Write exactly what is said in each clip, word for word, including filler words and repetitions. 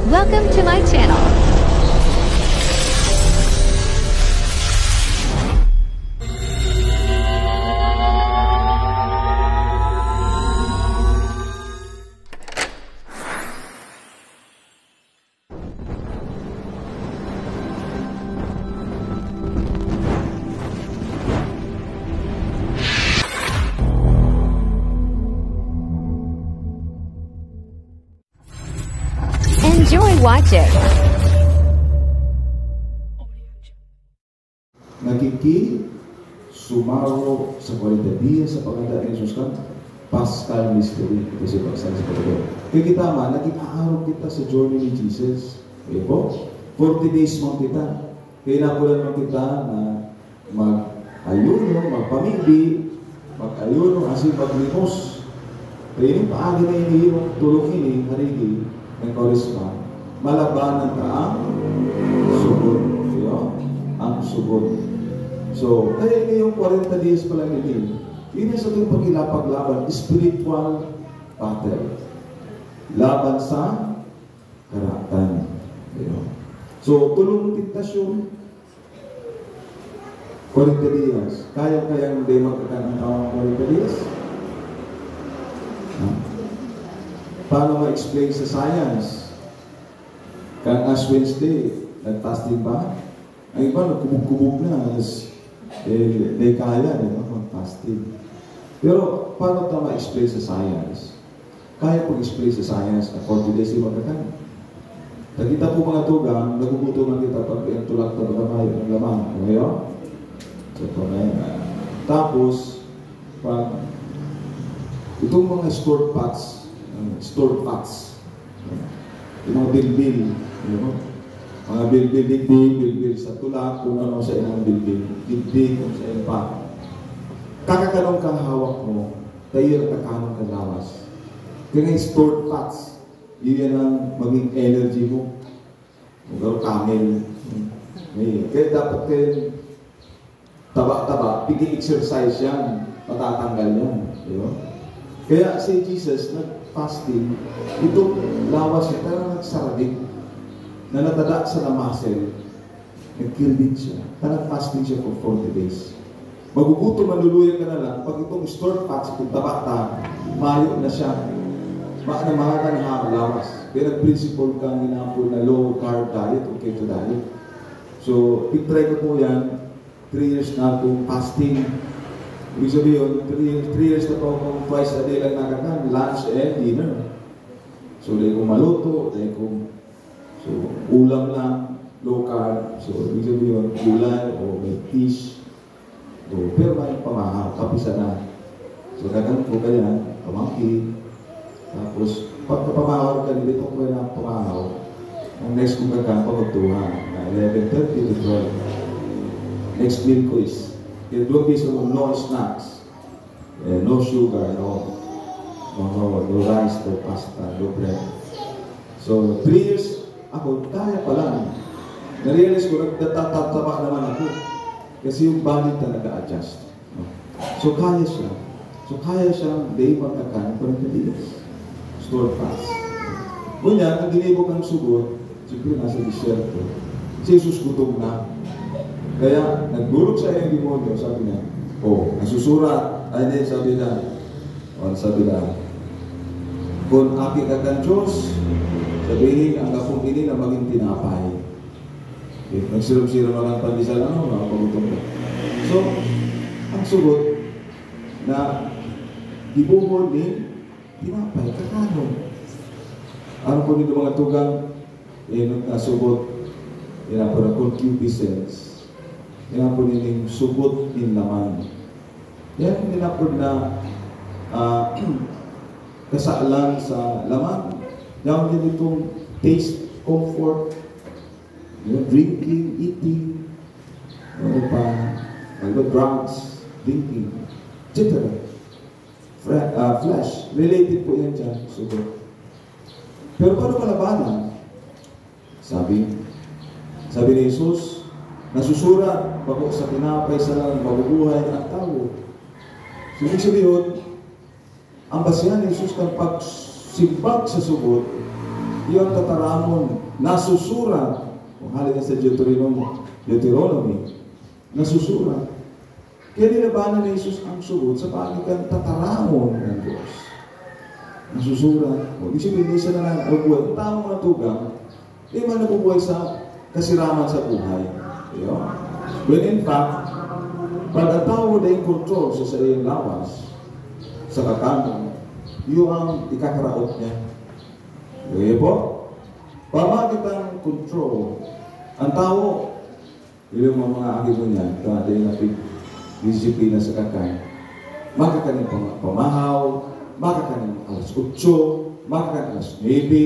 Welcome to my channel. Enjoy watching. Nakikisumaro sa kwarenta dias sa pagkada ni Jesus kan Paschal Mystery. Ito si Paschal sa pagkada. Kaya kita man, naging aarog kita sa journey ni Jesus. Okay po? forty days man kita. Kaya napunan man kita na mag-ayuno, magpamigdi, mag-ayuno, asin maglimos. Kaya yung paagi na inihirong tulong ini, harigi, ng Kwaresma, malabanan ta ang sugod. Yun, ang sugod. So, kaya ini yung kwarenta dias pa lang ini, yun yung sa itong pagkilapag-laban, spiritual battle. Laban sa karatan. Yun. So, tulong tentasyon, kwarenta dias. Kaya-kayang hindi magkakan ang tao ng kwarenta dias? Ha? Paano ma-explain sa science? Kang Ash Wednesday, nag-fasting ba? Ang iba, nagkubog-kubog na. Mas, eh, may kaya, di ba? Mag-fasting. Pero, paano ito ma-explain sa science? Kaya pag-explain sa science na forty days di magkakan. Nakita po mga tugang, nagugutom lang kita pag ang tulak na magamayo ng laman. Ngayon, so, pag ngayon, ah, tapos, pag itong mga stored fats, ah, stored fats, yung mga bilbil, you know? Mga bilbil digdi, bilbil sa tulak, kung ano sa ilang bilbil, digdi, kung sa ilang pa. Kakakanong kahawak mo, kayo ang kakanon kan lawas. Kaya nga stored fats, yun yan ang maging energy mo. Pero camel. May, kaya dapat kayo taba-taba, pigi-exercise yan, matatanggal yan. Di ba? Kaya si Jesus nag-fasting, itong lawas niya talagang nagsaragit na natada sa na muscle. Nagkirbit siya. Nag-fasting siya for forty days. Magugutom, maluluya ka na lang. Pag itong stored fats, itong taba ta, mayo na siya. Ma na mga kanha lawas. Kaya nag-principle kang ginapon na low carb diet o keto diet. So, pitry ko po yan. Three years na akong fasting. Ibig sabihin, three years, three years na po akong twice a day lang nakakan, lunch and dinner. So, dahil kong maluto, dahil kong so, ulam lang, low carb. So, ibig sabihin, gulay o may fish. So, pero may pamahaw, kape sana. So, kakan ko kaya, pamangkin. Tapos, pagkapamahaw ka, hindi ko kaya pamahaw. Ang next kong kakan, pagkatuhan, na eleven thirty to twelve. Next meal ko is, kaya doon piso no snacks. Eh, no sugar, no, no, no, no rice, no pasta, no bread. So, three years ako, kaya pa lang. Na-realize ko, nagtatataba naman ako. Kasi yung body talaga adjust. No? So, kaya siya. So, kaya siyang day magkakan, pero hindi. Store fast. Ngunyan, ang ginibo kang sugot, siyempre nasa disyerto. Si Jesus gutom na. Kaya nagdurog sa iyang demonyo, sabi niya, "Oh, nasusurat." Ay, hindi, sabi na. O, sabi na, "Kung aki ka kan Diyos, sabihin ang gapong ini na maging tinapay." Eh, nagsirom-sirom lang ang pandesal, ano, mga pagutom ko. So, ang sugot na dibuhon ni tinapay, kakanon. Ano po nito mga tugang? Eh, nung nasubot, yun po na concupiscence. Yun po nining subot nin laman. Yan, yun po na ah, kasalan sa laman. Yaon din itong taste, comfort, you know, drinking, eating, ano pa, ano, drugs, drinking, et cetera. Fre- ah, flesh, related po yan dyan. So, pero paano malabanan? Sabi, sabi ni Jesus, "Nasusurat, bako sa tinapay sana mabubuhay ang tawo." So, ibig sabihin, ang basihan ni Jesus kan pagsimbag sa sugot, Iyo ang tataramon, nasusurat. Kung hali ka sa Deuteronomy, Deuteronomy, nasusurat. Kaya nilabanan ni Jesus ang sugot sa pagiging tataramon ng Diyos. Nasusurat. O, ibig sabihin, minsan na lang, ang buhay. Ang taong mga tugang, di man nabubuhay sa kasiraman sa buhay. Iyo? When in fact, pag ang tao dai control sa saiyang lawas, sa kakanon, iyo ang ikakaraot niya. Iyo po? Pamagitan control. Ang tao, yung mga, mga agi mo niyan, kaya di na pig-, disiplina sa kakan. Makakanin pama-, pamahaw, makakanin alas otso, makakanin alas nuebe,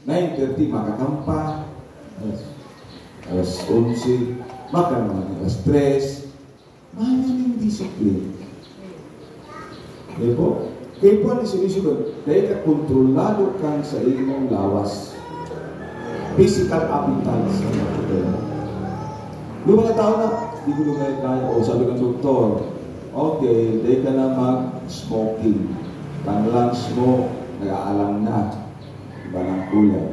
nine thirty, makakampa, alas, alas onse, makakanin alas tres, mayo ning disiplina. Di po? Kaya po, ang sinusunod, dahil ka kontrolado kang sa imong lawas. Physical appetite sa mga pagkain. Yung mga tao na, "Di ko na kaya, kaya." O, sabi ng doktor, "Okay, dahil ka na mag-smoking. Ang lungs mo, nag-aalang na. Iba ng kulay.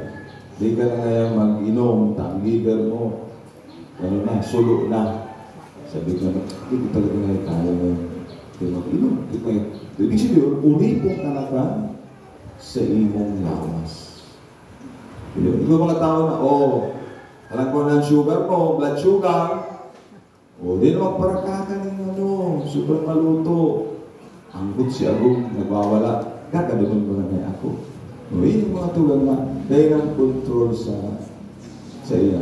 Dahil ka na kaya mag-inom, ang liver mo, ano na, sulo na." Sabi ko, "Di ko talaga na kaya na mag-inom." Di ko kaya. Ibig sabihin, uripon ka na ka sa imong lawas. Yun. Yung mga tao na, "Oh, alam ko na ang sugar mo, blood sugar." O, di na magparakakan yung ano, sobrang maluto. Ang kutsi agong nagwawala, gaganunon mo na niya ako. O, yun yung mga tugang na, dahil ang control sa, sa iya.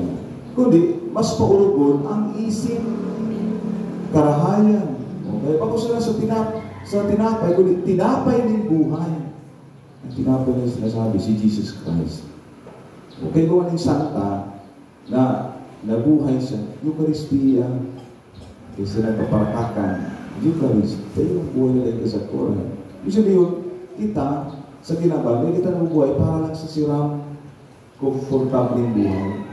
Kundi, mas paurugon ang isip, karahayan. Okay? Bako sila sa tinap-, sa tinapay, kundi tinapay ng buhay. Ang tinapay na sinasabi, si Jesus Christ. Okay, kung anong santa na nabuhay sa Eucharistia, kasi nagpaparakakan, Eucharist, pero ang buhay na rin sa kuwan. Ibig sabihin, kita, sa kinaban, hindi kita nabubuhay para lang sa siram, komportableng buhay.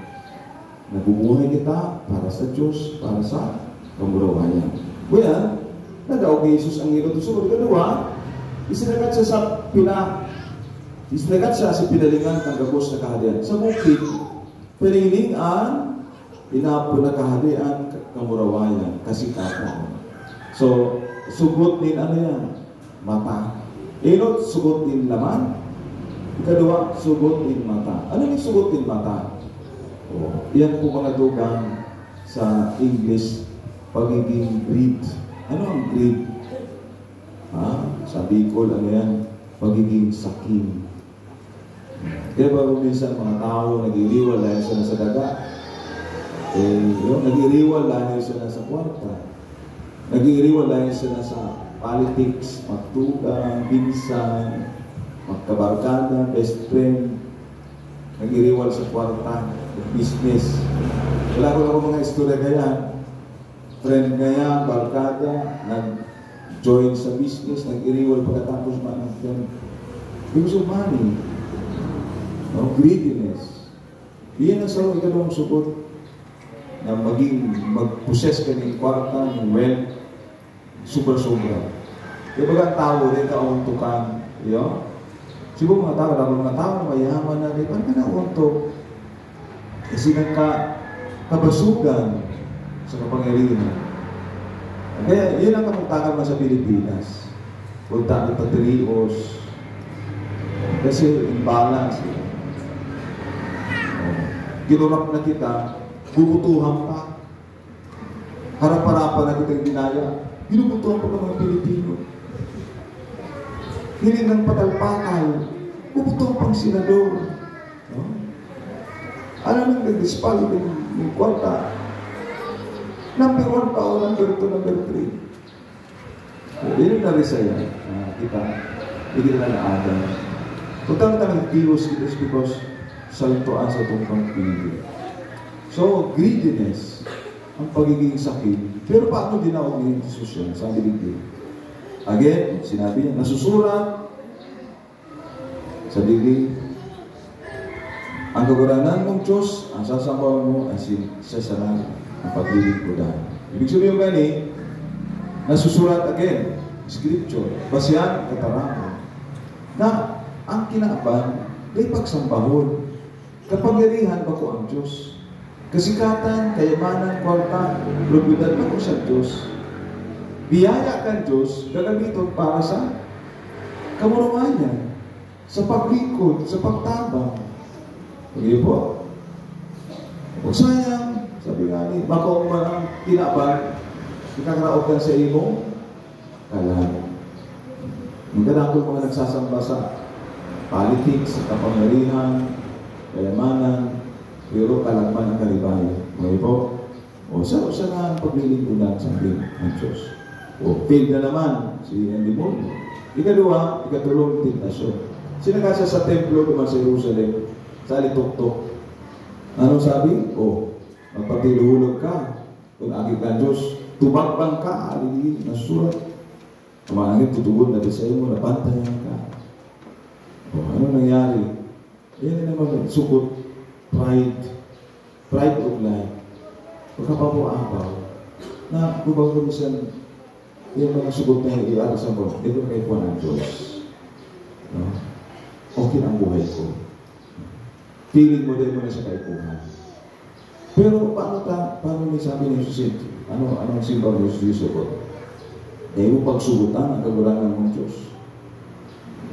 Nabubuhay kita para sa Diyos, para sa kamurawayan. Kaya, nadaog ni Jesus ang ngilo sa sugot. Ikadua, isinagat siya sa pina-, isinagat siya sa pinalingan kan gabos na kahadean. Sa bukid, piniling an inapod na kahadean, ka-, kamurawayan, kasikatan. So, sugot nin ano yan? Mata. Enot, sugot nin laman. Ikadua, sugot nin mata. Ano yung sugot nin mata? O, yan po mga tugang sa English, pagiging greed. Ano ang greed? Ha? Sa Bicol, ano yan? Pagiging sakim. Di ba, kung minsan mga tao nag-iiriwal dahil sila sa daga? Eh, yun, nag-iiriwal dahil sila sa kwarta. Nag-iiriwal dahil sila sa politics, magtugang, pinsan, magkabarkada, best friend. Nag-iiriwal sa kwarta, business. Wala ko lang mga istorya kaya. Friend niya, barkada, nag-join sa business, nag-iriwal pagkatapos man ang friend. Because of money. No? Greediness. Iyan ang sa ikadawang sugot na maging, mag-possess ka ng kwarta, ng wealth, sobra-sobra. Di ba ang tao, di ka untukan, yun? Siguro mga tao, lalo mga tao na mayaman na, di ba na untok? Kasi nagka-, kabasogan sa kapangyarihan. Kaya, yun ang kamugtakan mo sa Pilipinas. Punta ang patrios. Kasi imbalance, eh. Oh. Kinurap na kita, bubutuhan pa. Harap-harapan na kitang dinaya. Binubutuhan pa ng mga Pilipino. Hiling ng patal-patal, bubutuhan pang senador. No? Ano nang nag-dispal ng, ng kwarta? Number one pa o number two, number three? Yun na rin sa'yo. Ah, kita, hindi kita naaga. Kung tanong tayo, Diyos, it is because saltuan sa itong pagpili. So, greediness, ang pagiging sakim. Pero paano dinaog ni Jesus yan? Sabi ni King. Again, sinabi niya, nasusurat, Sa dili, ang Kagurangnan mong Diyos, ang sasambahan mo ay si, siya sana ang paglilingkodan. Ibig sabihin gani, nasusurat again, scripture, basihan, kataramon, na ang kinaban, may pagsambahon. Kapangyarihan bako ang Diyos. Kasikatan, kayamanan, kwarta, propiedad bako sa Diyos. Biyaya kan Diyos, gagamiton para sa kamurawayan, sa paglingkod, sa pagtabang. Sige po. Kung sayang, sabi nga ni, bako ang mga tinaban, ikakaraot ka sa imong kalag. Ang kadakol mga nagsasamba sa politics, sa kapangyarihan, kayamanan, pero kalag man ang kalibayan. Okay po? O, sa, sa nga ang paglilingkuran sa atin ang Diyos. O, failed na naman si ang demonyo. Ikadua, ikatulong tentasyon. Sinaka siya sa templo duman sa Jerusalem, sa alituktok. Ano sabi? O, magpapilulog ka. Kung agi ka Diyos, tumagbang ka, alili, nasurat. Ang mga angit, tutugon na sa imo, nabantayan ka. O, ano nangyari? Yan na naman, sugot, pride. Pride of life. Pagkapapo-apaw. Na, kung bago minsan, yung mga sugot na yung iarap sa mo, dito na kayo po ng Diyos. No? Okay ang buhay ko. Feeling mo din mo na sa kaipuhan. Pero paano ta, paano may sabi ni Jesus? Ano, anong simba ni Jesus ko? Dahil mo pagsugutan ang kaguranan ng Diyos.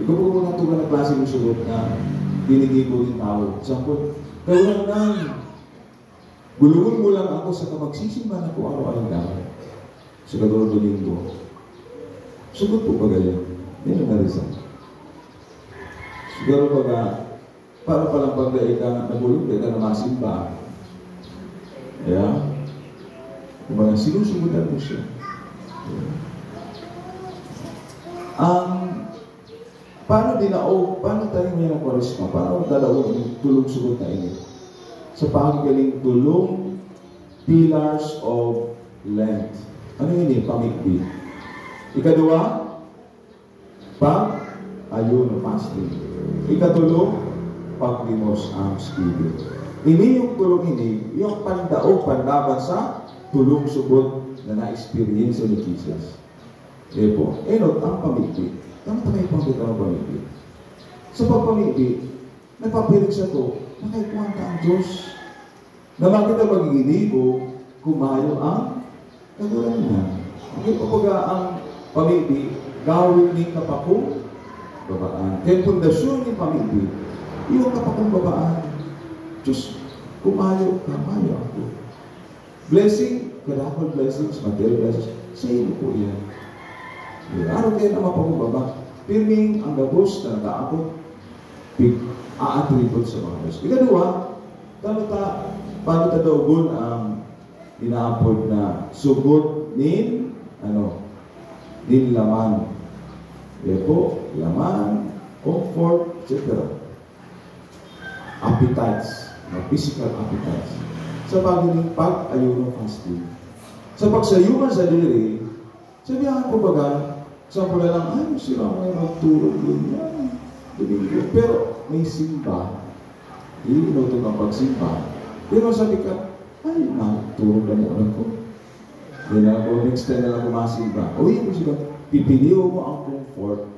Ikaw po mga tugang na klase ng sugot na ginigibo ng tao. Example, kaguranan, bulungon mo lang ako sa kamagsisimba na ko araw-araw. Sa kagurang Domingo. Sugot po ba ganyan? Yan ang narisa. Siguro baga, para palang pagdai ka, nabulong ka na masimba. Yeah? Kumbaga, sinusugutan mo siya. Yeah. Ang, paano dinao, paano tayo ngayon ang Kwaresma? Paano dadaon ang tulong sugot na ini? Sa paggaling tulong, pillars of Lent. Ano ini? Pamigbi. Ikadua, pag-ayuno, fasting. Ikatulo, paglimos, almsgiving. Ini yung tulong ini, yung pandaog, panlaban sa tulong sugot na na-experience ni Jesus. Epo, enot ang pamigbi. Tama, tama yung pamigbi, tama pamigbi. Sa pagpamigbi, nagpapirig sa to, nakaipuhan ka ang Diyos. Na makita magiginibo, kumayo ang kagurangnan. Okay, kumbaga ang pamigbi, gawin ni kapakumbabaan. Kaya pundasyon ni pamigbi, yung kapakumbabaan. Diyos, kumayo, kumayo ako. Blessing, kadakol blessings, material blessings, sa iyo po yan. Ano kayo na mapakumbaba? Pirming ang gabos na nag-aabot, pig-a-attribute sa mga Diyos. Ikadua, tano ta, paano ta daugon ang inaapod na sugot nin, ano, nin laman? Yan po, laman, comfort, et cetera. Appetites, na physical appetites. Sa bagay ng pag-ayuno, fasting. Sa pagsayuman sa diri, sabihan ko baga, sa pula lang, "Ay, sila ang may magturog din yan. Domingo." Pero may simba. Hindi inutok ang pagsimba. Pero sabi ka, "Ay, magturog na muna ko." Then ako, next time na lang kumasimba. O yun, siya, pipiliw mo ang comfort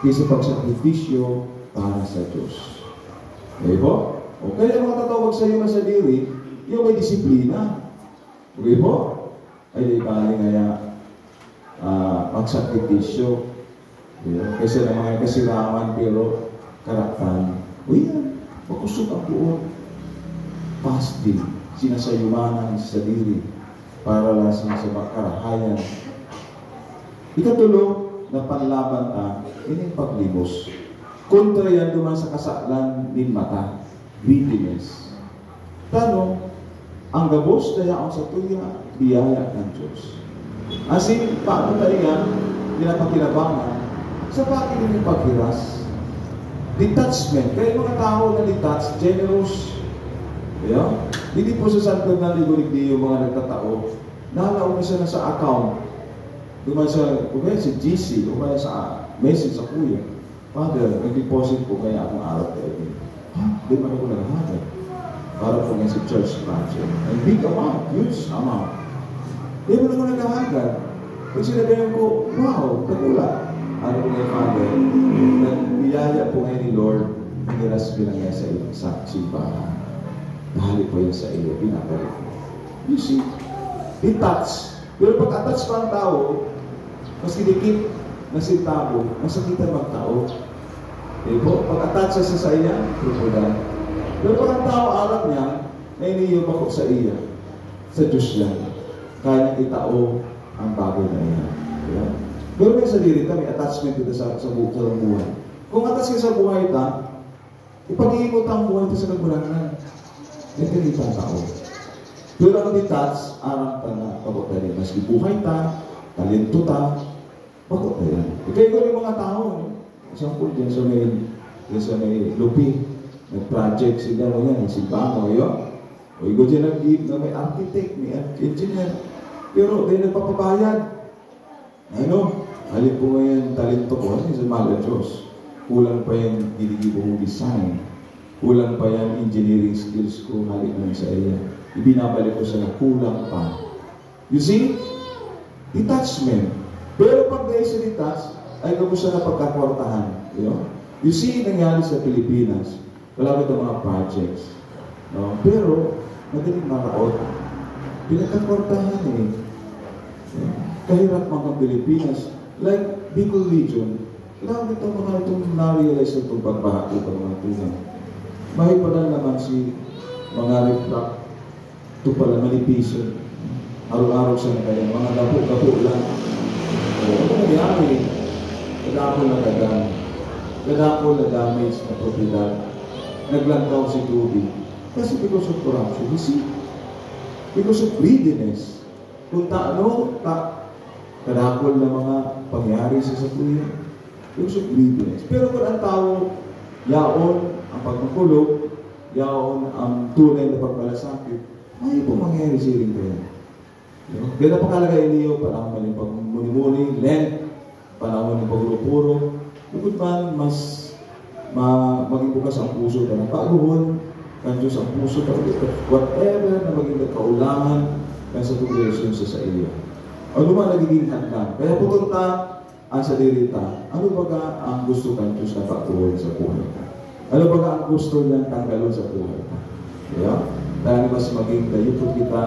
kaysa pagsakripisyo para sa Diyos. Okay po? O kaya mga tatawag sa iyo na sa diri, yung may disiplina. Okay po? Ay, di bali kaya ah, magsakripisyo. Di ba? Kaysa ng mga kasiraman, pero karaktan. O yan, makusog ang buot. Fasting, sinasayumanan sa diri para lasang sa makarahayan. Ikatulo, na panlaban ta, ining paglimos. Kontra yan duman sa kasalan nin mata, greediness. Tano, ang gabos na yaon sa tuya, biyaya ng Diyos. Asin, paano na iyan pinapakinabangan sa pagiging paghiras? Detachment. Kaya yung mga tao na detached, generous, yeah? Hindi po sa San Fernando Ligorigdio yung mga nagtatao, nalaon na siya na sa account. Duman sa, o kaya sa G C, o kaya sa message sa kuya. Father, nag-deposit po kaya akong araw kayo. Ha? Di man ako naghahagad. Para po nga sa church budget. And big amount, huge amount. Di man ako naghahagad. Pag sinabihan ko, "Wow, dakula." Ano po nga, Father? Nagbiyaya po ngayon ni Lord, hiniras bilang niya sa isang simbahan. Di po yan sa iyo, binabalik mo. You see, detach. Pero pag attach pa ang tao, mas didikit na si tao, masakitan magtao. Di po? Pag attach sa sa iya, trupo na. Pero pag ang tao alam niya, na iniyo bako sa iya, sa Diyos yan. Kaya niya itao ang bagay na iyan. Di ba? Pero may sadiri ta, may attachment kita sa, sa, bu- sa buhay. Kung attach ka sa buhay ta, ipag-iingot ang buhay ta sa kagurangnan. Yan ang kita tao. Pero ang detach, arang ta na, pagod na rin. Maski buhay ta, talento ta, bako ta yan. Ikaw, ikaw yung mga tao, no? Example, dyan sa may, dyan sa may Lupi, may project sila, mo yan, may simbahan, mo yun. O ikaw dyan nag-, na may architect, may engineer. Pero, di nagpapabayad. Ano? Hali po ngayon, talento ko, ano yung sa mahal na Diyos? Kulang pa yung ginigibo kong design. Kulang pa yung engineering skills ko, hali naman sa iya. Ibinabalik ko sa kulang pa. You see? Detachment. Pero pag dahil sa detach, ay kamusta na pagkakwartahan? You know? You see, nangyari sa Pilipinas, wala ka mga projects. No? Pero, madaling maraot. Pinagkakwartahan eh. Kahirap man ang Pilipinas. Like, Bicol region, grabe itong mga itong na-realize itong pagbaha ko pag mga tulang. May pala naman si mga reflux. Ito pala, manipiso. Araw-araw siya na kaya, mga gapo-gapo lang. O, ano nangyari? Kadakol na kadam. Kadakol na damage na propiedad. Naglangkaw si tubig. Kasi because of corruption. You see? Because of greediness. Kung ta, ano, ta, kadakol na mga pangyari sa satuya. Because of greediness. Pero kung ang tao, yaon ang pagmakulog, yaon ang tunay na pagmalasakit, may po mangyayari siring kaya. No? Kaya napakalagay niyo, panahon man yung pagmuni-muni, Lent, panahon yung pagpuro-puro. Bukod man, mas ma, maging bukas ang puso ka na paguhon, kan Diyos ang puso ka, whatever na maging kaulangan kan sa progresyon sa sa iyo. Ano man nagiging hadlang. Kaya putol ta, ang sadiri ta, ano baga ang gusto kan Diyos na pagtuon sa buhay ta? Ano baga ang gusto niyang tanggalon sa buhay ta? Kaya, dahil mas maging dayupot kita,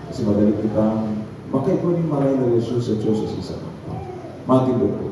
kasi madali kitang makaiba ning maray na relasyon sa Diyos sa isa pa. Matindog po.